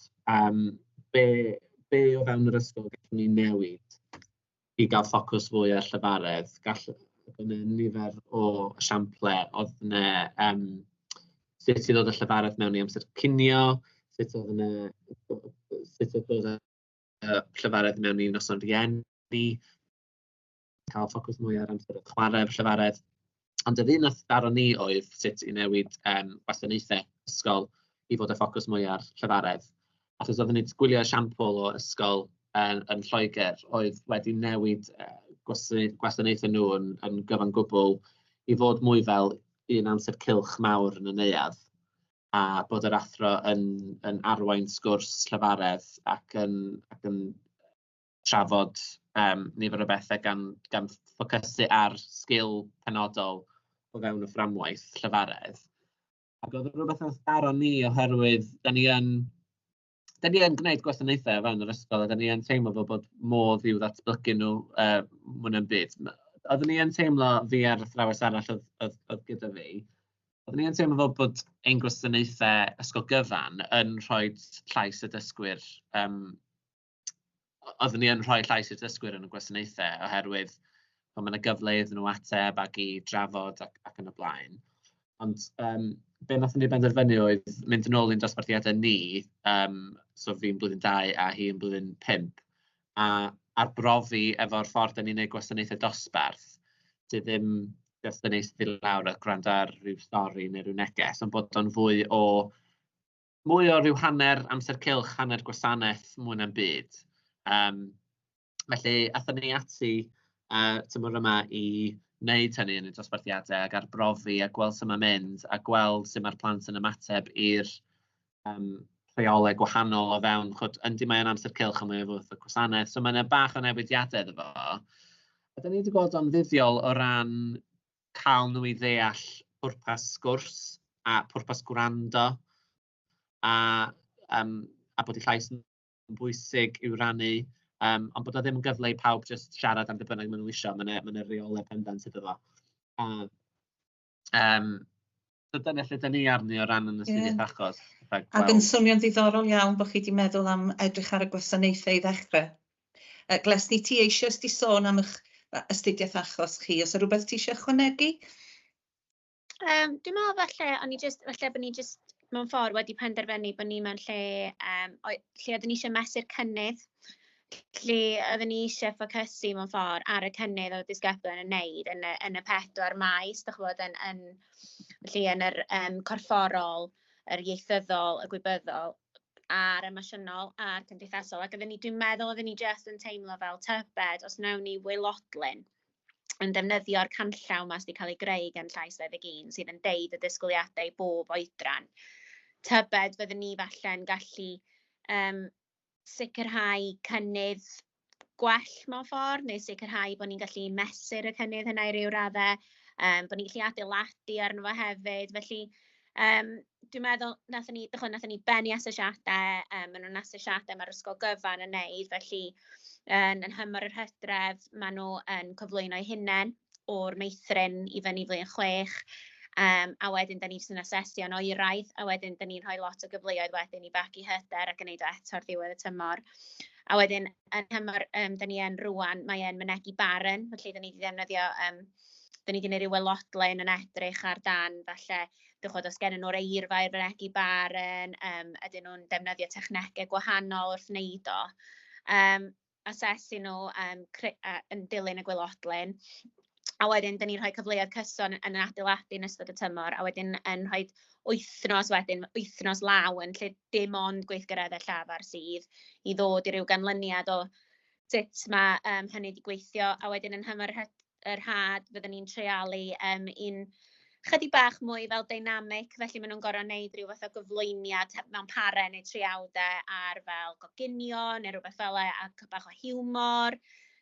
be o fewn yr ysgol gallwn ni newid i gael ffocws fwy ar llefaredd. Gall, oedd yna nifer o esiamplau, oedd yna sut i ddod â llefaredd mewn i amser cinio, sut oedd dod â llefaredd mewn i noson rieni, cael ffocws mwy ar amser chwarae efo llefaredd. Ond yr un nath daro ni oedd sut i newid gwasanaethau ysgol i fod â ffocws mwy ar llefaredd. Achos oedden ni wedi gwylio esiampl o ysgol yn Lloegr oedd wedi newid gwasanaethau nhw yn gyfan gwbl i fod mwy fel un amser cylch mawr yn y neuadd, a bod yr athro yn arwain sgwrs llefaredd ac yn trafod nifer o bethau gan ffocysu ar sgil penodol o fewn y fframwaith llefaredd. Ac oedd rhywbeth nath daro ni oherwydd da ni yn gwneud gwasanaethau o fewn yr ysgol a da ni yn teimlo fel bod modd i'w ddatblygu nhw mwy na'm byd. Oeddwn ni yn teimlo, fi a'r athrawes arall oedd gyda fi, oeddwn ni yn teimlo fel bod ein gwasanaethau ysgol gyfan yn rhoi llais y dysgwyr, oeddwn ni yn rhoi llais i'r dysgwyr yn y gwasanaethau oherwydd mae yna gyfle iddyn nhw ateb ac i drafod ac yn y blaen. Ond be wnaethon ni benderfynu oedd mynd yn ôl i'n dosbarthiadau ni, so fi'n blwyddyn 2 a hi yn blwyddyn 5, a arbrofi efo'r ffordd da ni'n neud gwasanaethau dosbarth, sydd ddim jyst yn eistedd i lawr a gwrando ar ryw stori neu ryw neges, ond bod o'n fwy o ryw hanner amser cylch, hanner gwasanaeth mwy na'm byd. Felly, aethon ni ati tymor yma i wneud hynny yn y dosbarthiadau ac arbrofi a gweld sut mae'n mynd a gweld sut mae'r plant yn ymateb i'r rheolau gwahanol o fewn, chwod, yndi mae o'n amser cylch ond mae o fwy o gwasanaeth, so mae yna bach o newidiadau iddo fo. A da ni wedi gweld o'n fuddiol o ran cael nhw i ddeall pwrpas sgwrs a pwrpas gwrando a bod eu llais yn bwysig i'w rannu, ond bod o ddim yn gyfle i pawb jyst siarad am be bynnag maen nhw isio. Mae 'na reolau pendant iddo fo. A, so dyna lle da ni arni o ran yn astudiaeth achos. Ac yn swnio'n ddiddorol iawn bod chi wedi meddwl am edrych ar y gwasanaethau i ddechrau. Glesni, ti eisoes di sôn am eich astudiaeth achos chi. Oes 'na rhywbeth ti eisiau ychwanegu? Dwi'n meddwl falle, o'n i just, falle bod ni just mewn ffordd wedi penderfynu bod ni mewn lle oeddwn ni eisiau mesur cynnydd, lle oeddwn ni eisiau ffocysu mewn ffordd ar y cynnydd oedd disgyblion yn wneud yn y pedwar maes, dych ch'bod, felly yn yr corfforol, yr ieithyddol, y gwybyddol. a'r emosiynol a'r cymdeithasol. Ac oedden ni, dwi'n meddwl oedden ni jyst yn teimlo fel tybed os wnawn ni waelodlin yn defnyddio'r canllaw 'ma sydd wedi cael ei greu gan Llais 21 sydd yn deud y disgwyliadau bob oedran. Tybed fyddwn ni falle'n gallu sicrhau cynnydd gwell mewn ffordd, neu sicrhau bod ni'n gallu mesur y cynnydd hynna i ryw raddau, bod ni'n gallu adeiladu arno fo hefyd. Felly dwi'n meddwl wnaethon ni, dych wnaethon ni bennu asesiadau, maen nhw'n asesiadau mae'r ysgol gyfan yn neud, felly yn nhymor yr hydref maen nhw yn cyflwyno eu hunain o'r meithrin i fyny flwyddyn 6, a wedyn da ni jyst yn asesu yn oeraidd, a wedyn da ni'n rhoi lot o gyfleoedd wedyn i fagu hyder ac yn neud o eto ar ddiwedd y tymor. A wedyn yn nhymor da ni yn rŵan, mae e'n mynegi barn, felly da ni wedi ddefnyddio, da ni wedi gwneud rhyw waelodlin yn edrych ar dan falle, dych chibod, os gennyn nhw'r eirfa i'r fynegi barn, ydyn nhw'n defnyddio technegau gwahanol wrth wneud o. Asesu nhw yn dilyn y gwaelodlin. A wedyn, dyn ni'n rhoi cyfleoedd cyson yn adeiladu yn ystod y tymor, a wedyn yn rhoi wythnos wedyn, wythnos lawn, lle dim ond gweithgareddau llafar sydd i ddod i ryw ganlyniad o sut mae hynny wedi gweithio. A wedyn yn nhymor yr haf, fyddwn ni'n treialu un chydig bach mwy fel dynamic, felly maen nhw'n gorfod wneud rhyw fath o gyflwyniad mewn parau neu triawdau ar fel coginio neu rhywbeth fel 'na, a bach o hiwmor,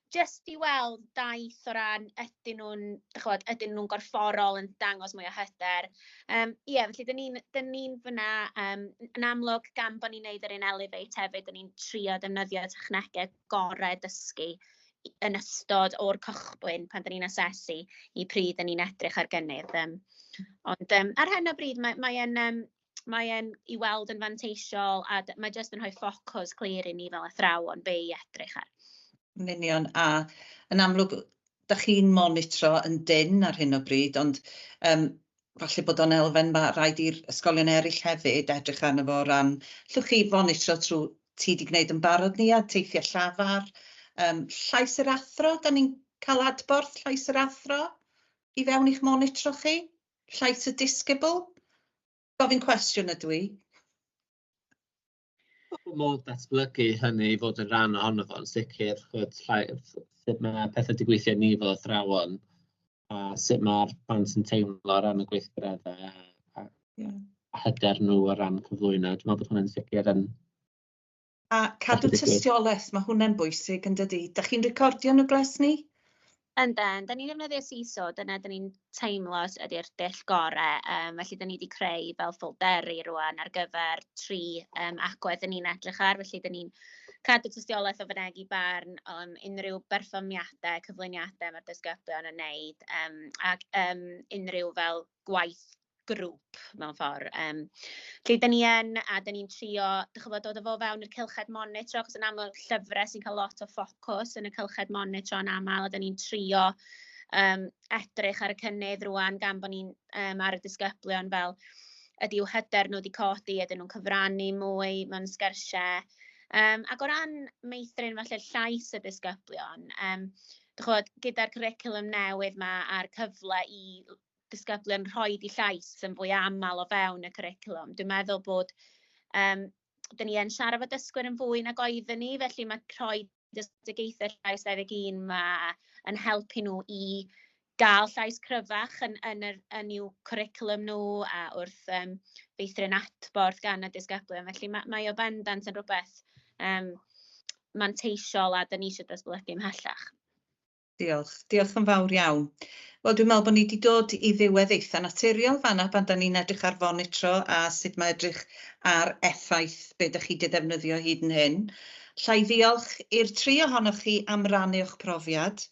jyst i weld daith o ran ydyn nhw'n, dych chibod, ydyn nhw'n gorfforol yn dangos mwy o hyder. Ie, felly dyn ni'n ni fyna, yn amlwg gan bod ni'n neud yr un Elevate hefyd, dyn ni'n trio defnyddio technegau gorau dysgu yn ystod o'r cychwyn pan dyn ni'n asesu i pryd dyn ni'n edrych ar gynnydd. Ond ar hyn o bryd mae e'n i weld yn fanteisiol a mae jyst yn rhoi ffocws clir i ni fel athrawon be i edrych ar. Yn union, a yn amlwg, da chi'n monitro yn dynn ar hyn o bryd, ond falle bod o'n elfen ma' raid i'r ysgolion eraill hefyd edrych arno fo o ran, llwch chi fonitro trwy ti 'di gwneud yn barod ni a teithiau llafar, llais yr athro, da ni'n cael adborth llais yr athro i fewn i'ch monitro chi? Llais y disgybl? Gofyn cwestiwn ydw i. Modd datblygu hynny i fod yn rhan ohono fo yn sicr, ch'mod, sut mae pethau 'di gweithio i ni fel athrawon a sut mae'r plant yn teimlo o ran y gweithgareddau a hyder nhw o ran cyflwyno. Dwi'n meddwl bod hwnna'n sicr yn A cadw gallu digwydd. Tystiolaeth, mae hwnna'n bwysig yn dydy? Da chi'n recordio nhw, Glesni? Ynden, da ni'n defnyddio Seesaw, dyna da ni'n teimlo ydy'r dull gorau. Felly da ni wedi creu fel ffolderi rwan ar gyfer tri agwedd da ni'n edrych ar. Felly da ni'n cadw tystiolaeth o fynegi barn, unrhyw berfformiadau, cyflwyniadau mae'r disgyblion yn wneud, ac unrhyw fel gwaith grŵp mewn ffordd. Lle da ni yn, a da ni'n trio, dych chi'n gwbod, dod â fo fewn i'r cylched monitro, achos yn aml llyfrau sy'n cael lot o ffocws yn y cylched monitro yn aml, a da ni'n trio edrych ar y cynnydd rwan gan bod ni'n ar y disgyblion fel ydy i'w hyder nhw wedi codi, ydyn nhw'n cyfrannu mwy mewn sgyrsiau. Ac o ran meithrin falle llais y disgyblion, dych chibod, gyda'r cwricwlwm newydd 'ma a'r cyfle i disgyblion rhoi eu llais yn fwy aml o fewn y cwricwlwm, dwi'n meddwl bod dyn ni yn siarad efo dysgwyr yn fwy nag oedden ni, felly mae rhoi strategaethau Llais 21 'ma yn helpu nhw i gael llais cryfach yn i'w cwricwlwm nhw a wrth feithrin adborth gan y disgyblion. Felly mae o bendant yn rhywbeth manteisiol a dyn ni eisiau datblygu ymhellach. Diolch. Diolch yn fawr iawn. Wel, dwi'n meddwl bod ni wedi dod i ddiwedd eitha naturiol fanna pan da ni'n edrych ar fonitro a sut mae edrych ar effaith be dych chi wedi ddefnyddio hyd yn hyn. Alla i ddiolch i'r tri ohonoch chi am rannu o'ch profiad.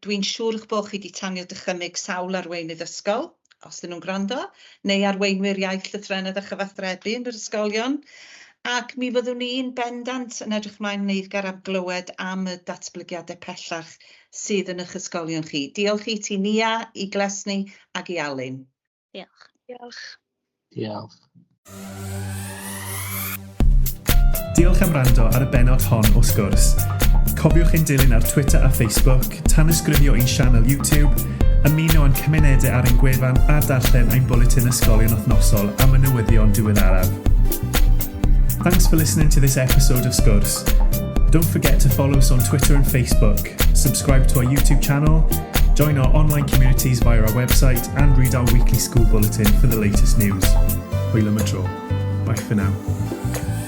Dwi'n siŵr eich bod chi wedi tanio dychymyg sawl arweinydd ysgol, os ydyn nhw'n gwrando, neu arweinwyr iaith, llythrennedd a chyfathrebu yn yr ysgolion. Ac mi fyddwn ni'n bendant yn edrych mlaen yn eiddgar am glywed am y datblygiadau pellach sydd yn eich ysgolion chi. Diolch i ti Nia, i Glesni ac i Alun. Diolch. Diolch. Diolch. Diolch am wrando ar y bennod hon o Sgwrs. Cofiwch ein dilyn ar Twitter a Facebook, tanysgrifio i'n sianel YouTube, ymuno â'n cymunedau ar ein gwefan a darllen ein bwletin ysgolion wythnosol am y newyddion diweddaraf. Thanks for listening to this episode of Sgwrs. Don't forget to follow us on Twitter and Facebook, subscribe to our YouTube channel, join our online communities via our website, and read our weekly school bulletin for the latest news. Hwyl am y tro. Bye for now.